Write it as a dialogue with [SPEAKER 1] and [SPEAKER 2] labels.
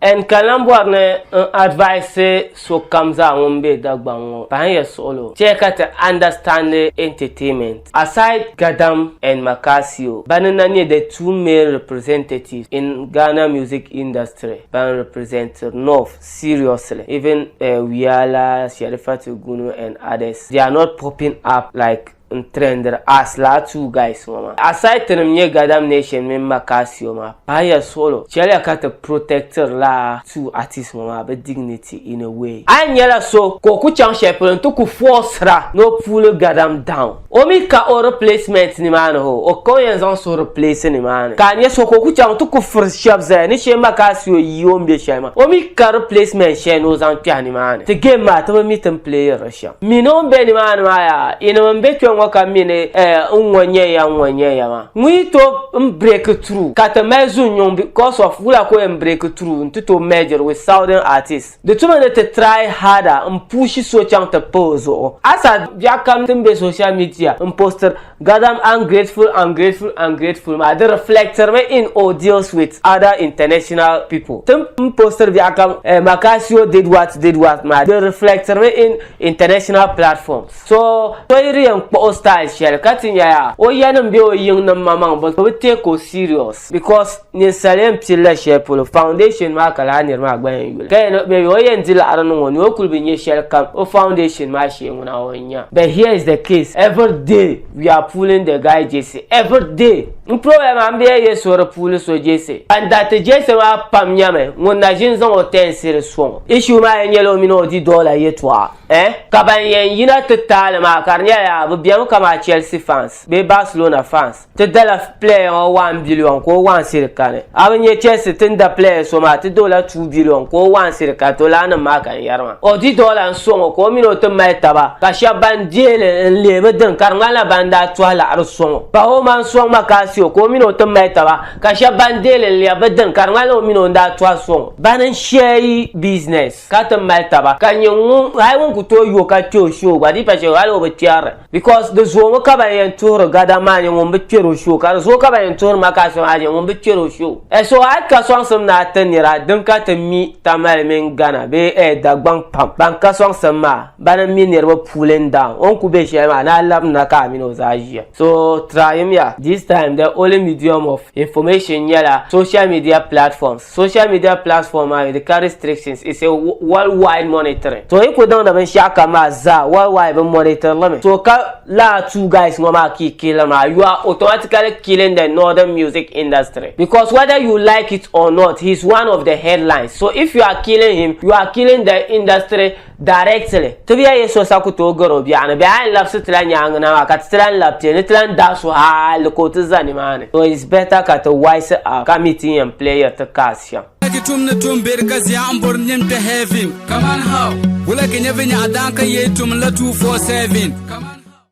[SPEAKER 1] And ka lan bɔri ni n advice sokam zaa ŋun be Dagbaŋ ŋɔ, pahinya suɣilo, chɛ ka ti understand entertainment. Aside Gadam and Makasio, bani n-na nyɛ the two main representatives in Ghana music industry ban representiri North seriously. Even Wiala, Sherifatu Gunu and others, they are not popping up like n trendiri as laa two guys ŋɔ maa. Aside tinim nyɛ Gadam Nation mini Makasio maa, pahiya suɣilo, chɛliya ka ti protectiri laa two artists ŋɔ maa bɛ dignity in a way. A yi nyɛla so ka o ku chaŋ shɛli polo nti ku forcira ni o puuli Gadam down, o mi ka o replacement nimaani ho, o ka o yɛn zaŋ so replace nimaani. Ka a nyɛ so ka o ku chaŋ nti ku firi shɛba zaya ni shee Makasio yi o ni be shɛli maa, o mi ka replacement shɛli ni o zaŋ kpɛhi nimaani. Ti game maa ti bi mi ti ni playiri li shɛm. Mini o ni be nimaani maa yaa, yinim m-be kpe ŋɔ ka mi ni eh, n ŋɔ nyɛ ya, n ŋɔ nyɛ ya maa. Ŋun yi tooi m break through ka ti mali zunyuŋ because of wula ka o yɛn break through n-ti tooi merge with southern artists. Di tumi ni ti try harder m pushi so chaŋ ti pa o zuɣu. Asa biɛɣu kam ti ni be social media m postiri Gadam ungrateful, ungrateful, ungrateful maa di reflectirimi in o deals with other international people. Ti ni postiri biɛɣu kam eh, Macasio did what, did what maa di reflectirimi in international platforms. So, so yi di yɛn kpuɣi o style shɛli ka ti nya yaa o yanim bee o yiŋnim maŋmaŋ bɛ bi take o serious because ninsal yɛn pilila shɛli polo foundation maa ka lala niri maa gba yɛn yuli ka yɛn maybe o yɛn di laɣiri niŋ o ni o kuli bi nya shɛli kam o foundation maa shee ŋuna o nya. But here is the case every day we are pulling the guy Jesse every day n problem maa m bee yɛ so di puuli so Jesse ban dariti Jesse maa pam nyami ŋun na ʒini zaŋ o tɛnsiri sɔŋ issue maa yɛn nyɛla o mini o di dollar yɛtɔɣa eh ka ban yɛn yina ti taali maa ka di nyɛla yaa bɛ bemi kamaa Chelsea fans bee Barcelona fans. Ti dala player ŋɔ 1 billion ka o 1 cedi kani. A bi nya Chelsea ti ni da player so maa ti da o la 2 billion ka o 1 cedi kani to laa nim maa ka n yɛri maa. O di dollar n sɔŋ o ka o mini o ti mali taba ka shɛba ban deeli n leei bi dini ka di ŋmanila ban daa tɔhi laɣiri sɔŋ o. Pahi o ma n sɔŋ Makasio ka o mini o ti mali taba ka shɛba ban deeli n lɛbi bi dini ka di ŋmanila o mini o n daa tɔhi sɔŋ o. Bani n share business ka ti mali taba ka nyɛ ŋun hali ŋun ku tooi yo ka kpe o show gba di pa shɛli hali o bi kpɛrili. Because di zoomi ka ban yɛn tuhiri gada maa nyɛ ŋun bi kpɛri o show ka di zooi ka ban yɛn tuhiri makasi maa nyɛ ŋun bi kpɛri o show. Eh so a yi ka sɔŋsim ni a ti nira din ka ti mi Tamale mini Ghana bee eh Dagbaŋ pam ban ka sɔŋsim maa bani n mi niriba pulling down o ni ku be shɛli maa ni a labina ka a mini o zaa ʒiya. So tryimya this time the only medium of information nyɛla social media platforms. Social media platform maa di ka restrictions, it's a worldwide monitoring. So yi ku niŋdi binshaɣu kam maa zaa worldwide bi monitor li mi. So ka laa two guys ŋɔ maa ki kill maa, you are automatically killing the northern music industry because whether you like it or not, he's one of the headlines. So if you are killing him, you are killing the industry Directly, ti bi ya so sa ku tooi gari o biɛɣu ni bee a yɛn labisi ti la nyaangi na maa ka ti ti lan labi ti ni ti lan daai so hali ka o ti za nimaani. So it's better ka ti wise up ka mi ti ni yɛn player ti cars shɛm.
[SPEAKER 2] Wula ki tum ni tum beri ka zia n bori nyin kpe heaven? Kaman how? Wula ki nya vinyaɣa daan ka yee tum la 247? Kaman.